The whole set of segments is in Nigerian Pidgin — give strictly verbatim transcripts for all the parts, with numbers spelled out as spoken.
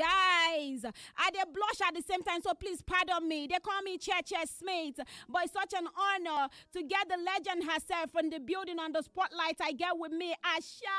Guys, I dey blush at the same time, so please pardon me. They call me Cheche Smith, but it's such an honor to get the legend herself in the building on the spotlight. I get with me Asha.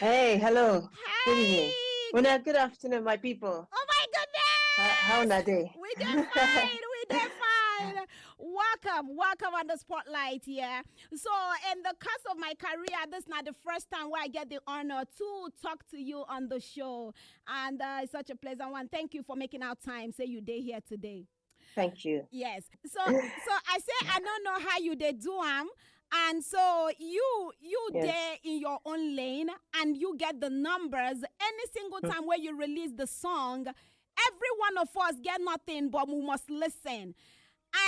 Hey, hello. Good evening. Hey! Well, now, good afternoon, my people. Oh my goodness! How, how na day? We dey fine, we dey fine. Welcome, welcome on the spotlight here. So, in the course of my career, this is not the first time where I get the honor to talk to you on the show, and uh, it's such a pleasant one. Thank you for making our time. Say you day here today. Thank you. Yes. So, so I say I don't know how you dey do am, and so you you Yes. there in your own lane, and you get the numbers. Any single time where you release the song, every one of us get nothing, but we must listen.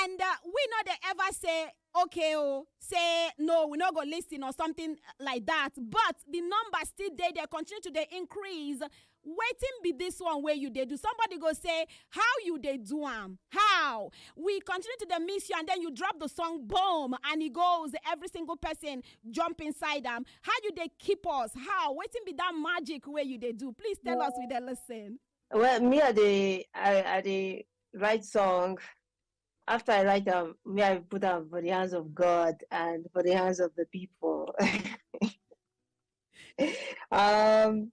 And uh, we know they ever say, okay, oh, say no, we not go listen or something like that. But the number still there, they continue to they increase. Waiting be this one where you they do. Somebody go say, how you they do am? How? We continue to the mission, and then you drop the song, boom, and it goes. Every single person jump inside them. How you they keep us? How? Waiting be that magic where you they do. Please tell us with a listen. Well, me, I dey, I, I dey write song. After I write them, me, I put them for the hands of God and for the hands of the people. um,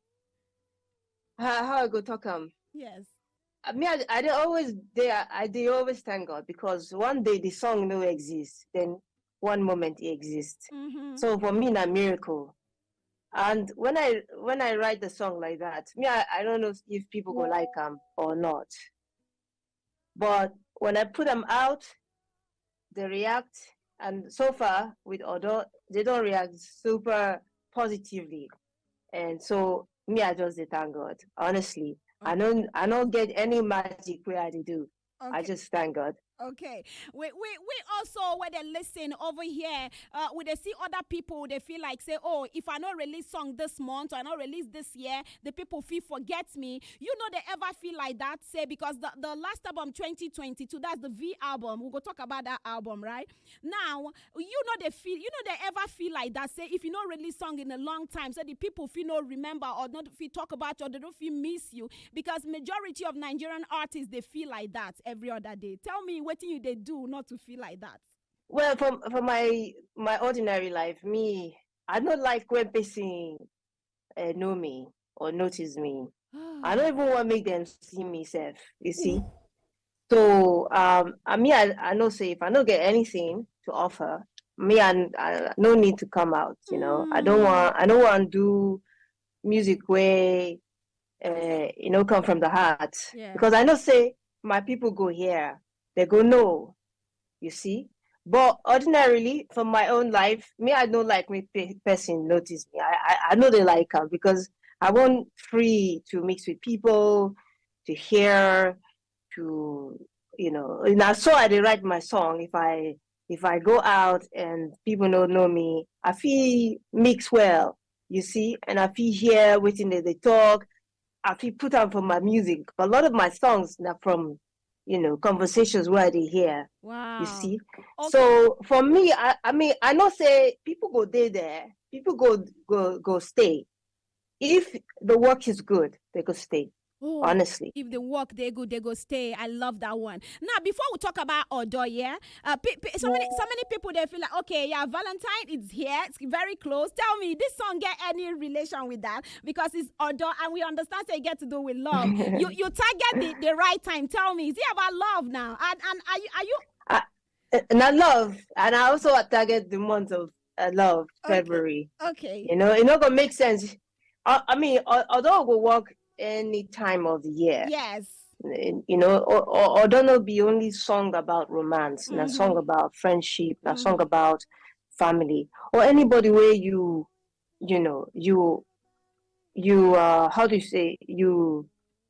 how, how I go talk am? Yes. I mean, I, I dey always dey, I dey always thank God, because one day the song no exist, then one moment it exists. Mm-hmm. So for me, na miracle. And when I when I write the song like that, me, I, I don't know if people go like am or not. But when I put them out, they react, and so far with Odo, they don't react super positively. And so me, I just dey thank God. Honestly, I Okay. don't I don't get any magic where I dey do. I Okay. Just thank God. Okay. We we we also where they listen over here. Uh, we they see other people. They feel like say, oh, if I not release song this month or I not release this year, the people feel forget me. You know they ever feel like that? Say because the, the last album twenty twenty-two, that's the V album. We go talk about that album, right? Now you know they feel. You know they ever feel like that? Say if you not release song in a long time, so the people feel no remember or not feel talk about you, or they don't feel miss you, because majority of Nigerian artists they feel like that every other day. Tell me what you they do not to feel like that. Well, for for my my ordinary life, me, I don't like when person uh, know me or notice me. I don't even want make them see me self. You see. So um, I mean, I, I know say if I don't get anything to offer, me, I, I no need to come out. You know, I don't want I don't want do music where uh, you know come from the heart, Yeah. because I know say my people go here, they go know. You see. But ordinarily, for my own life, me, I don't like me pe- person notice me. I, I, I know they like am because I want free to mix with people, to hear, to you know. And I so I dey write my song. If I if I go out and people don't know me, I feel mix well, you see, and I feel hear waiting that they talk. I feel put on for my music. A lot of my songs are from you know conversations where they hear. Wow. You see, Okay. So for me, I, I mean, I know say people go dey there, people go go go stay. If the work is good, they go stay. Oh, Honestly, if the work they go, they go stay. I love that one. Now, before we talk about Odo, yeah, uh, pe- pe- so many so many people they feel like, okay, yeah, Valentine is here, it's very close. Tell me, this song get any relation with that? Because it's Odo, and we understand say it get to do with love. you you target the, the right time. Tell me, is it about love now? And and are you are you Uh, and I love, and I also target the month of uh, love, Okay. February. Okay? You know, it not gonna make sense. I, I mean, al- although I go work any time of the year, Yes. and, you know, or, or, or don't know be only song about romance, na song Mm-hmm. about friendship, na song Mm-hmm. about family, or anybody where you, you know, you, you, uh, how do you say, you,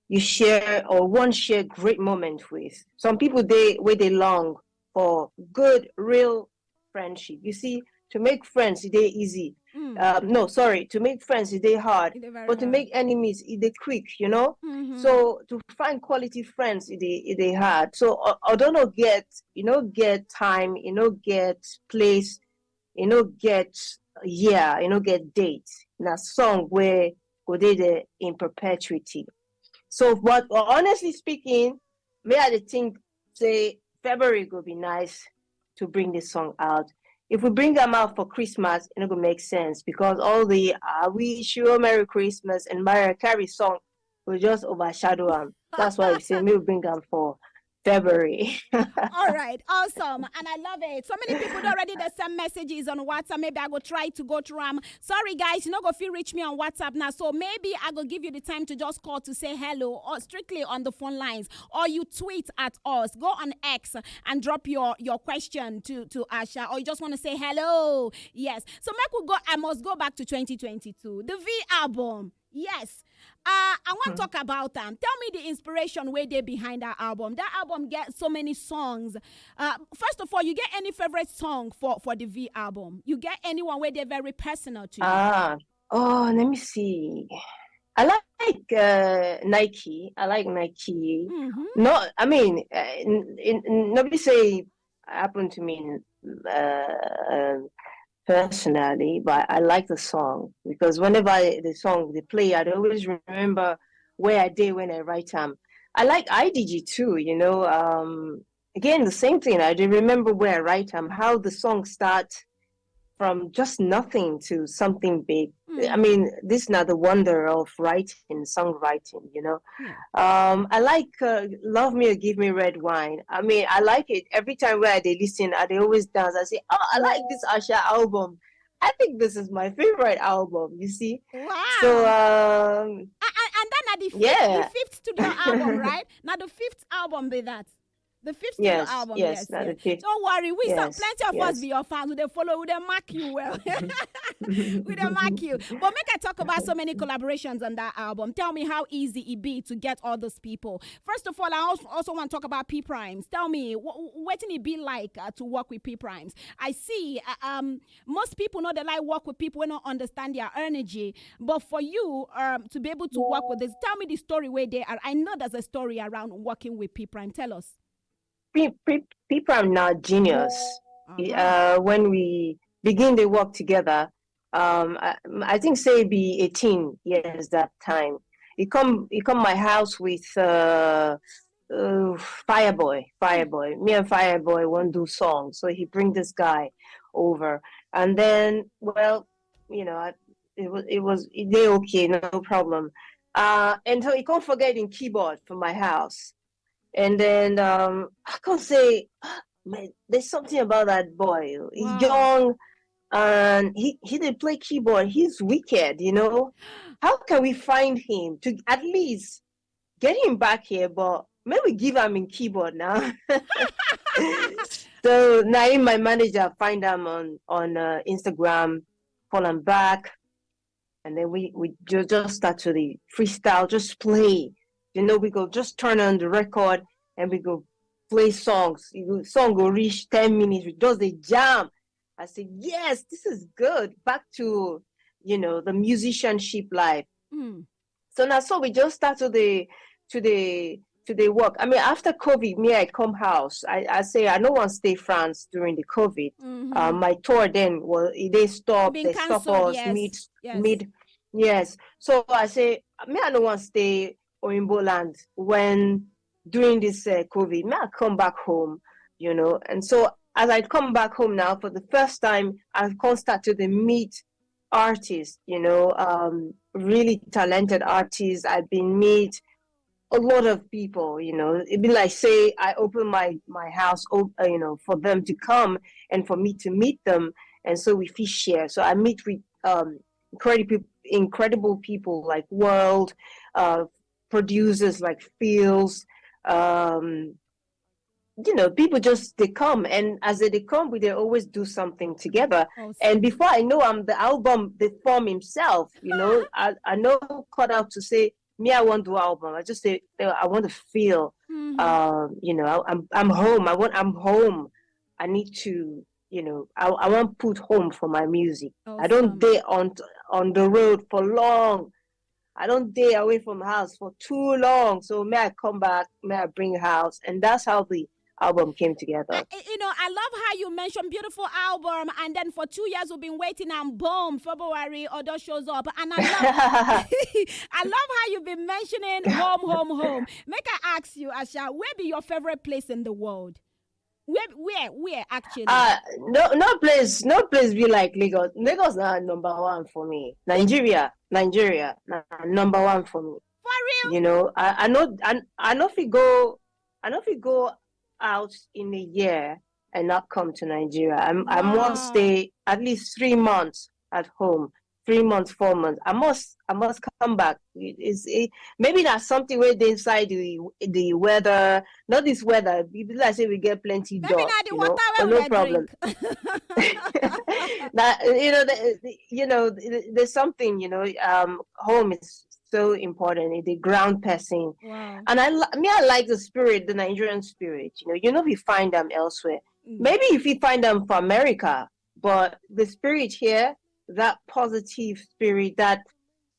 you share or one share great moment with. Some people they where they long for good, real friendship. You see, to make friends, they easy. Mm. Um, no, sorry, to make friends, they hard. It is very But to hard. Make enemies, it they quick, you know. Mm-hmm. So to find quality friends, it they, it they hard. So I, I don't know get, you know, get time, you know, get place, you know, get year, you know, get date. Na song where go dey there in perpetuity. So, but honestly speaking, me, I dey think say February go be nice to bring this song out. If we bring them out for Christmas, it no go make sense because all the "I wish you a Merry Christmas" and Mariah Carey song will just overshadow them. That's why we say we bring them for February. All right, awesome, and I love it. So many people don already dey send messages on WhatsApp. Maybe I go try to go through am. Sorry, guys, you no go fit reach me on WhatsApp now, so maybe I go give you the time to just call to say hello, or strictly on the phone lines, or you tweet at us. Go on X and drop your your question to to Asha, or you just want to say hello. Yes. So make we go. I must go back to twenty twenty-two. The V album. Yes. Uh, I want to talk about them. Tell me the inspiration wey dey behind that album. That album get so many songs. Uh, first of all, you get any favorite song for for the V album? You get anyone wey dey very personal to you? Ah, oh, let me see. I like uh, Nike. I like Nike. Mhm. No, I mean, uh, n- n- n- nobody say happened to me uh, um, personally, but I like the song because whenever I, the song they play, I always remember where I did when I write them. I like I D G too, you know. Um, again, the same thing. I do remember where I write them, how the song starts from just nothing to something big. Mm. I mean, this is not the wonder of writing, songwriting, you know. Yeah. Um, I like uh, "Love Me or Give Me Red Wine." I mean, I like it. Every time where they listen, I they always dance. I say, "Oh, I like this Asha album. I think this is my favorite album." You see. Wow. So um, and, and, and then at the fifth, Yeah. the fifth studio album, right? Now the fifth album be that. The fifth studio yes, album, yes, yes, not yes. the fifth. Don't worry, we some Yes, plenty of us yes. Be your fans. We dey follow, we dey mark you well. We dey mark you. But make I talk about so many collaborations on that album. Tell me how easy it be to get all those people. First of all, I also, also want to talk about P Primes. Tell me what wetin it be like uh, to work with P Primes. I see uh, um most people know they like work with people who don't understand their energy. But for you um to be able to work with this, tell me the story where they are. I know there's a story around working with P Prime. Tell us. P, P, P Prime now genius. Uh-huh. Uh, when we begin the work together, um, I, I think say be eighteen years that time. He come, he come my house with uh, uh, Fireboy, Fireboy. Me and Fireboy won't do song, so he bring this guy over, and then well, you know, I, it was it was they okay, no problem. Uh, and so he can't forget in keyboard for my house, and then um, I can't say, "Ah, man, there's something about that boy. He's Wow. young, and he he did play keyboard. He's wicked, you know. How can we find him to at least get him back here? But maybe give him in keyboard now." So now in my manager find him on on uh, Instagram, call him back, and then we we ju- just start to the freestyle, just play. You know, we go just turn on the record and we go play songs. You go, song go reach ten minutes. We just the jam. I said, "Yes, this is good." Back to you know the musicianship life. Mm. So now, so we just start to the to the to the work. I mean, after COVID, me I come house. I, I say I no want stay France during the COVID. Mhm. Uh, my tour then was they stop. Been They stop cancelled, us yes. mid Yes. mid. Yes. So I say me I no want stay Oyinbo land when during this uh, COVID. Me I come back home, you know. And so as I come back home now for the first time, I come start to the meet artists, you know, um, really talented artists. I've been meet a lot of people, you know. It'd be like say I open my my house, op- uh, you know, for them to come and for me to meet them, and so we fit share. So I meet with um, incredible incredible people like world uh, producers like Fields. Um, you know, people just they come, and as they come, we they always do something together. Awesome. And before I know, I'm the album they form himself. You know, I I know cut out to say me I want to do album. I just say "No, I want to feel. Mhm. Um, you know, I, I'm I'm home. I want I'm home. I need to you know I I want put home for my music. I don't Awesome. Stay on on the road for long. I don't stay away from house for too long. So may I come back, may I bring house, and that's how the album came together. I, you know, I love how you mentioned beautiful album, and then for two years we've been waiting, and boom, February Odo shows up, and I love, I love how you've been mentioning home, home, home. Make I ask you, Asha, where be your favorite place in the world? Where, where, where actually? Uh, no, no place, no place be like Lagos. Lagos na number one for me. Nigeria, Nigeria, na number one for me. For real? You know, I, I know, I, I know if we go, I know if we go out in a year and not come to Nigeria. I'm, I must Wow. stay at least three months at home. Three months, four months. I must, I must come back. It- It's it, maybe that's something where they inside the the weather. Not this weather. People like say we get plenty Maybe dust, not the you know, water but where no we problem. Drink. That you know, the, the- you know, th- there's something, you know. Um, home is so important. It's the ground person, Wow. and I li- me, I like the spirit, the Nigerian spirit. You know, you know, we find them elsewhere. Mm. Maybe if we find them for America, but the spirit here, that positive spirit, that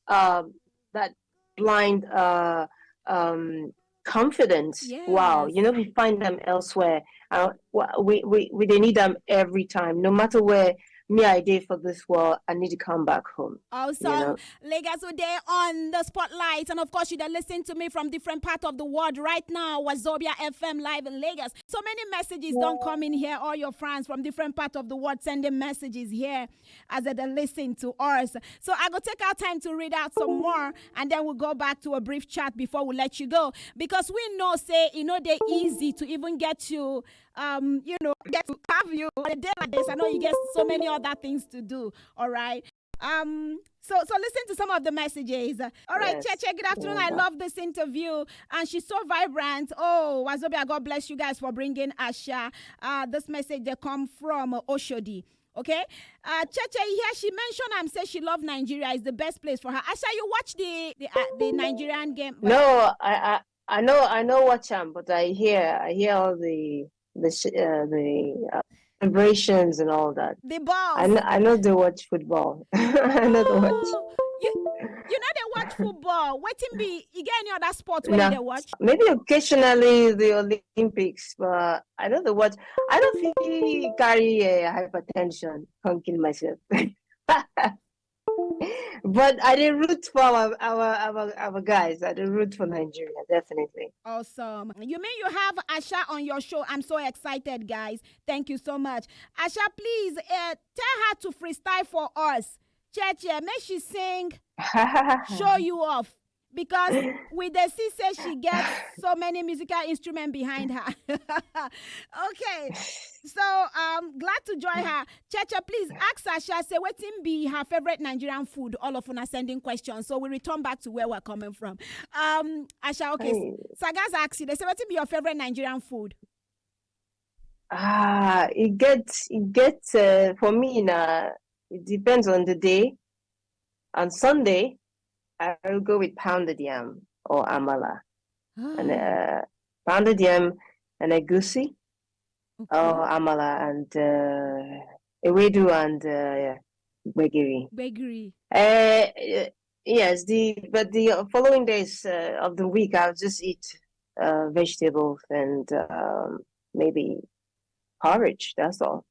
um, that blind uh um confidence. Wow, you Yes. know, we find them elsewhere. Uh, wa- we we we they need them every time, no matter where me I did for this world. I need to come back home. You Awesome. know, Lagos today on the spotlight. And of course, you can listen to me from different part of the world right now. Wazobia F M live in Lagos. So many messages don't come in here. All your friends from different part of the world sending messages here as they listen to us. So I go take our time to read out some more, and then we'll go back to a brief chat before we let you go. Because we know, say, you know, they easy to even get you, um, you know, get to have you on a day like this. I know you get so many other things to do. All right. Um, so so listen to some of the messages. All right, Yes. Cheche, good afternoon. I Yeah. Love this interview, and she's so vibrant. Oh, Wazobia, God bless you guys for bringing Asha. Uh, this message they come from uh, Oshodi. Okay, uh, Cheche here, she mentioned and say she love Nigeria is the best place for her. Asha, you watch the the, uh, the Nigerian game? No, I I I know I know what am, but I hear I hear all the the sh- uh, the uh, celebrations and all that. The I balls. know, I know they watch football. I know they watch. Oh, you you know they watch football. Waiting be you get any other sport when Nah, they watch? Maybe occasionally the Olympics, but I know the what. I don't think he carry uh, hypertension. Can't kill myself. But I did root for our, our our our guys. I did root for Nigeria, definitely. Awesome. You mean you have Asha on your show? I'm so excited, guys. Thank you so much. Asha, please uh, tell her to freestyle for us. Cheche, make she sing, show you off. Because with the C say she gets so many musical instruments behind her. Okay. So um glad to join her. Cheche, please ask Asha, say what be her favorite Nigerian food. All of us are sending questions. So we return back to where we're coming from. Um Asha, okay. Hey. Sagas asked you, they say what be your favorite Nigerian food? Ah, it gets it gets uh, for me now. It depends on the day. On Sunday, I will go with pounded yam or amala, and uh, pounded yam and egusi, or Okay. amala and uh, ewedu and uh, gbegiri. Bakery. Uh, uh, yes, the but the following days uh, of the week, I'll just eat uh, vegetables and um, maybe porridge. That's all.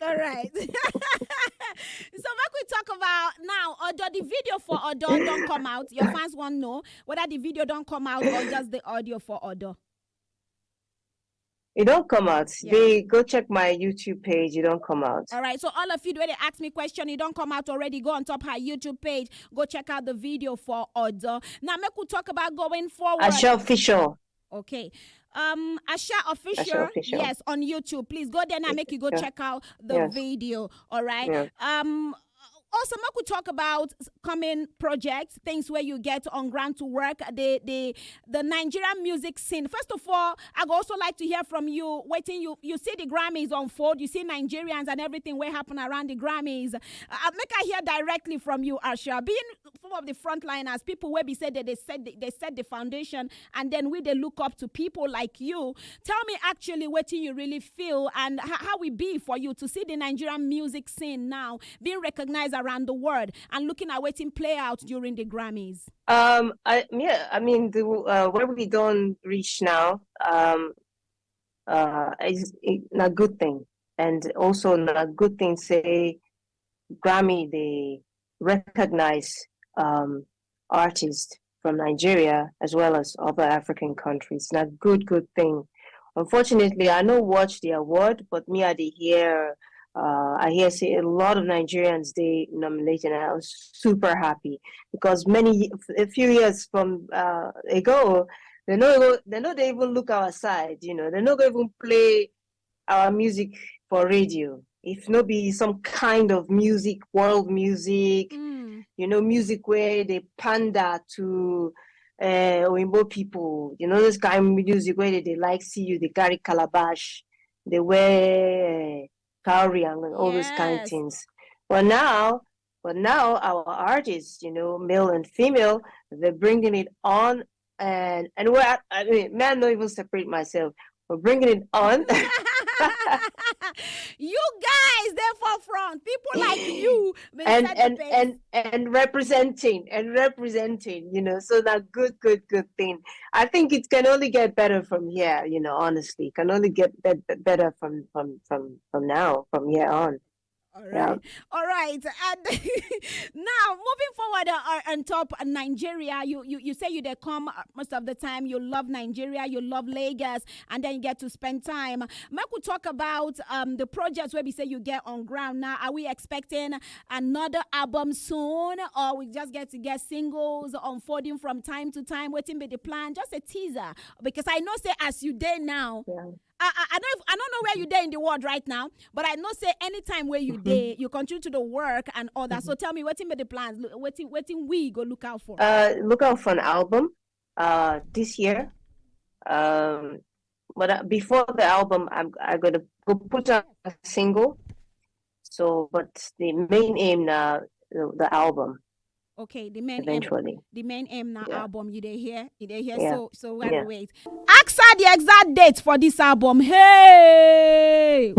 All right. So make we talk about now. Although the video for Odo don't come out, your fans won't know whether the video don't come out or just the audio for Odo. It don't come out. Yeah. They go check my YouTube page. It don't come out. All right. So all of you where they ask me question, it don't come out already. Go on top her YouTube page. Go check out the video for Odo. Now make we talk about going forward. Asha Official. Okay. Um, Asha Official, Asha Official. Yes, on YouTube. Please go there now. Make you go Yeah. Check out the Yes. Video. All right. Yeah. Um. Also, make we talk about s- coming projects, things where you get on ground to work, the the the Nigerian music scene. First of all, I would also like to hear from you. Waiting, you you see the Grammys unfold, you see Nigerians and everything where happen around the Grammys. Uh, make I hear directly from you, Asha. Being some of the frontliners, people where be said that they set the, they set the foundation, and then we they look up to people like you. Tell me actually what you really feel and h- how it be for you to see the Nigerian music scene now being recognized around the world and looking at waiting play out during the Grammys. Um, I yeah, I mean the uh, where we don't reach now. Um, uh, is, is a good thing. And also a good thing say Grammy, they recognize um, artists from Nigeria as well as other African countries. Not good, good thing. Unfortunately, I no watch the award, but me, I dey hear, uh, I hear say a lot of Nigerians they nominated, and I was super happy because many, a few years from uh, ago, they no go, they no dey even look our side. You know, they no go even play our music for radio. If no be some kind of music, world music, Mm. you know, music where they pander to uh, Oyinbo people, you know, this kind of music where they, they like see you, they carry calabash, they wear uh, cowrie and all those kind of Yes. Things. But now, but now our artists, you know, male and female, they're bringing it on, and and we're, I mean, man, not even separate myself. We're bringing it on. You guys, they're for front. People like you, they and set the and pace. and and representing and representing, you know, so that good, good, good thing. I think it can only get better from here, you know, honestly. It can only get bet- bet- better from from from from now, from here on. All Yeah. Right. All right. And now, moving forward uh, uh, on top uh, Nigeria, you, you you say you they come uh, most of the time. You love Nigeria, you love Lagos, and then you get to spend time. Make we talk about um the projects where we say you get on ground now. Are we expecting another album soon, or we just get to get singles unfolding from time to time? Waiting be the plan, just a teaser, because I know say as you there now, Yeah. I, I, I don't I don't know where you there in the world right now, but I know say anytime where you Mhm. there, you continue to the work and all that. So tell me, waiting be the plans? Lo- Waiting, waiting we go look out for. Uh, look out for an album uh this year. Um, but uh, before the album, I'm I'm gonna go put out a single. So, but the main aim now, the, the album Okay, the main aim, eventually. the main aim now Yeah. Album. You they hear, you they hear. Yeah. So so where Yeah. Wait. Ask her the exact date for this album. Hey.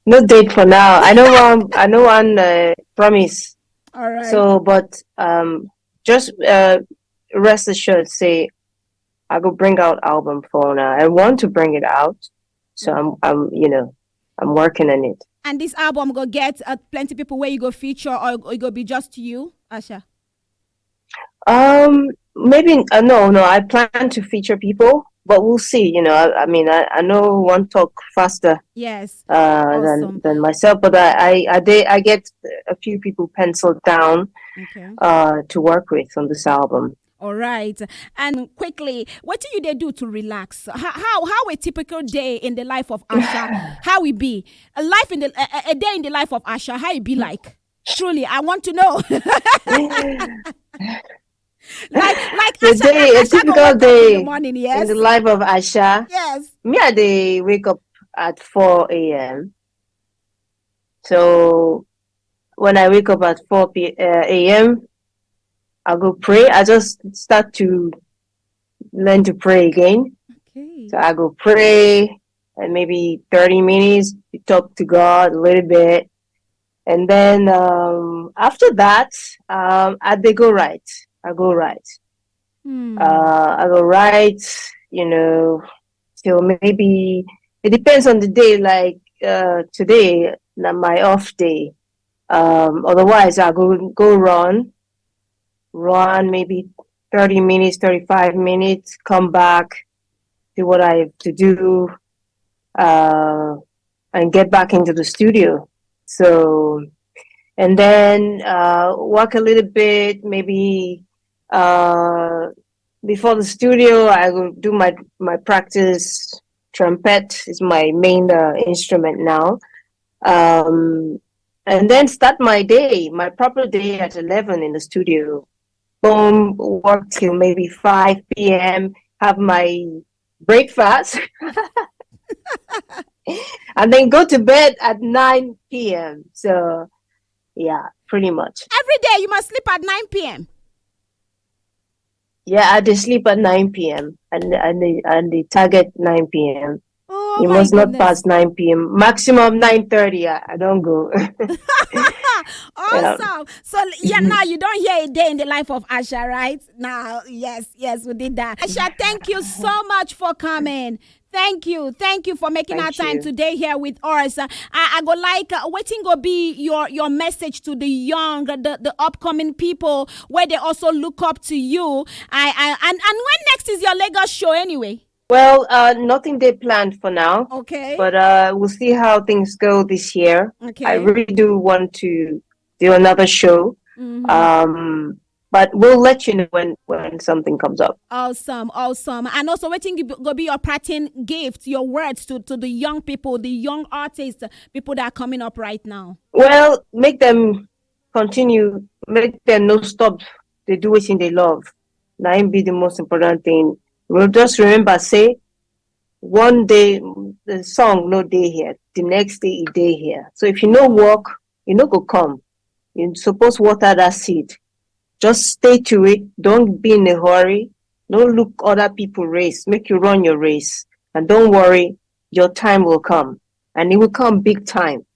No date for now. I know one. I know one uh, promise. All right. So, but um, just uh, rest assured, say I go bring out album for now. I want to bring it out, so I'm I'm you know I'm working on it. And this album go get uh, plenty people where you go feature, or, or it go be just you, Asha? Um, maybe uh, no, no. I plan to feature people, but we'll see. You know, I, I mean, I, I know one talk faster Yes. uh, than Awesome. than myself, but I I I, did, I get a few people penciled down Okay. uh to work with on this album. All right. And quickly, what do you they do to relax? How how, how a typical day in the life of Asha? How it be? A life in the a, a- a day in the life of Asha? How it be like? Truly, I want to know. Like like The Asha, day, a Asha go typical wake up in day the morning. in Yes. The life of Asha. Yes. Me, I dey wake up at four a.m. So when I wake up at four p uh, a.m., I go pray. I just start to learn to pray again. Okay. So I go pray and maybe thirty minutes to talk to God a little bit. And then um, after that, um, I they go right. I go right. Hmm. Uh, I go right, you know, till maybe it depends on the day. Like uh, today, not my off day. Um, otherwise, I go go run, run maybe thirty minutes, thirty-five minutes, come back, do what I have to do, uh, and get back into the studio. So, and then uh, work a little bit, maybe uh, before the studio, I will do my my practice. Trumpet is my main uh, instrument now, um, and then start my day, my proper day at eleven in the studio. Boom, work till maybe five p.m. Have my breakfast, and then go to bed at nine p.m. So, yeah, pretty much. Every day you must sleep at nine p.m. Yeah, I just sleep at nine p.m. and and the, and the target nine p.m. Oh, Oh, you my must not goodness. Pass nine p.m., maximum nine thirty. I, I don't go. Awesome. So l- yeah, now you don't hear a day in the life of Asha, right? Now, yes, yes, we did that. Asha, thank you so much for coming. Thank you, thank you for making our Thank time you. Today here with us. Uh, I, I go like uh, wetin go be your your message to the young, the, the upcoming people where they also look up to you. I, I and and when next is your Lagos show anyway? Well, uh, nothing they planned for now, Okay. But uh, we'll see how things go this year. Okay. I really do want to do another show, Mhm. Um, but we'll let you know when when something comes up. Awesome, awesome. And also, wetin go be your parting gift, your words to, to the young people, the young artists, people that are coming up right now? Well, make them continue, make them no stop. They do wetin they love. Now, him be the most important thing. We'll just remember, say, one day the song no dey here, the next day e dey here. So if you no work, you no go come. You suppose water that seed. Just stay to it. Don't be in a hurry. Don't look other people race. Make you run your race. And don't worry, your time will come. And it will come big time.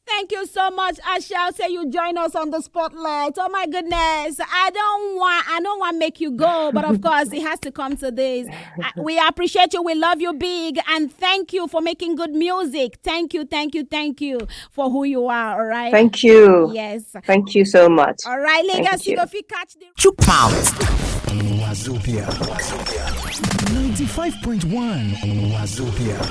Thank you so much, Asha. Say you join us on the spotlight. Oh my goodness. I don't want I don't want to make you go, but of course it has to come to this. Uh, we appreciate you. We love you big. And thank you for making good music. Thank you, thank you, thank you for who you are, all right? Thank you. Yes. Thank you so much. All right, Lagos, you you. Go fit catch the Chook mouth. Wazobia. ninety-five point one Wazobia.